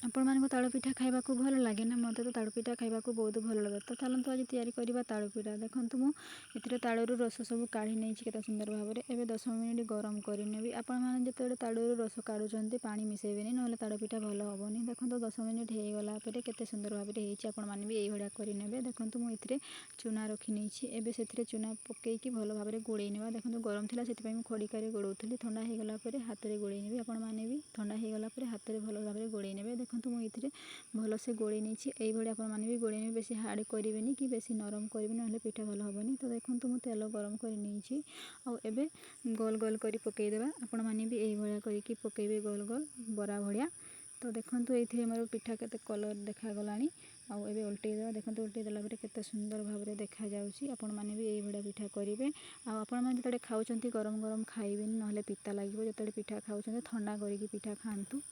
ଆପଣମାନଙ୍କୁ ତାଳ ପିଠା ଖାଇବାକୁ ଭଲ ଲାଗେ ନା? ମୋତେ ତ ତାଳ ପିଠା ଖାଇବାକୁ ବହୁତ ଭଲ ଲାଗେ। ତ ଚାଲନ୍ତୁ, ଆଜି ତିଆରି କରିବା ତାଳ ପିଠା। ଦେଖନ୍ତୁ, ମୁଁ ଏଥିରେ ତାଳରୁ ରସ ସବୁ କାଢ଼ି ନେଇଛି କେତେ ସୁନ୍ଦର ଭାବରେ। ଏବେ 10 ମିନିଟ୍ ଗରମ କରିନେବି। ଆପଣମାନେ ଯେତେବେଳେ ତାଳରୁ ରସ କାଢ଼ୁଛନ୍ତି, ପାଣି ମିଶାଇବେନି, ନହେଲେ ତାଳ ପିଠା ଭଲ ହେବନି। ଦେଖନ୍ତୁ, 10 ମିନିଟ୍ ହେଇଗଲା ପରେ କେତେ ସୁନ୍ଦର ଭାବରେ ହେଇଛି। ଆପଣମାନେ ବି ଏଇଭଳିଆ କରିନେବେ। ଦେଖନ୍ତୁ, ମୁଁ ଏଥିରେ ଚୁନା ରଖି ନେଇଛି। ଏବେ ସେଥିରେ ଚୁନା ପକାଇକି ଭଲ ଭାବରେ ଗୋଳେଇ ନେବା। ଦେଖନ୍ତୁ, ଗରମ ଥିଲା, ସେଥିପାଇଁ ମୁଁ ଖଡ଼ିକାରେ ଗୋଳଉଥିଲି। ଥଣ୍ଡା ହେଇଗଲା ପରେ ହାତରେ ଗୋଳେଇ ନେବି। ଆପଣମାନେ ବି ଥଣ୍ଡା ହେଇଗଲା ପରେ ହାତରେ ଭଲ ଭାବରେ ଗୋଳେଇ ନେବେ। ଦେଖନ୍ତୁ, ମୁଁ ଏଥିରେ ଭଲସେ ଗୋଳେଇ ନେଇଛି। ଏଇଭଳି ଆପଣମାନେ ବି ଗୋଳେଇ ନେବେ। ବେଶୀ ହାର୍ଡ଼ କରିବେନି କି ବେଶୀ ନରମ କରିବେନି, ନହେଲେ ପିଠା ଭଲ ହେବନି। ତ ଦେଖନ୍ତୁ, ମୁଁ ତେଲ ଗରମ କରି ନେଇଛି ଆଉ ଏବେ ଗୋଲ ଗୋଲ କରି ପକାଇଦେବା। ଆପଣମାନେ ବି ଏଇଭଳିଆ କରିକି ପକାଇବେ, ଗୋଲ ଗୋଲ ବରା ଭଳିଆ। ତ ଦେଖନ୍ତୁ, ଏଇଥିରେ ମୋର ପିଠା କେତେ କଲର୍ ଦେଖାଗଲାଣି। ଆଉ ଏବେ ଓଲଟେଇ ଦେବା। ଦେଖନ୍ତୁ, ଓଲଟେଇ ଦେଲା ପରେ କେତେ ସୁନ୍ଦର ଭାବରେ ଦେଖାଯାଉଛି। ଆପଣମାନେ ବି ଏଇଭଳିଆ ପିଠା କରିବେ। ଆଉ ଆପଣମାନେ ଯେତେବେଳେ ଖାଉଛନ୍ତି, ଗରମ ଗରମ ଖାଇବେନି, ନହେଲେ ପିତା ଲାଗିବ। ଯେତେବେଳେ ପିଠା ଖାଉଛନ୍ତି, ଥଣ୍ଡା କରିକି ପିଠା ଖାଆନ୍ତୁ।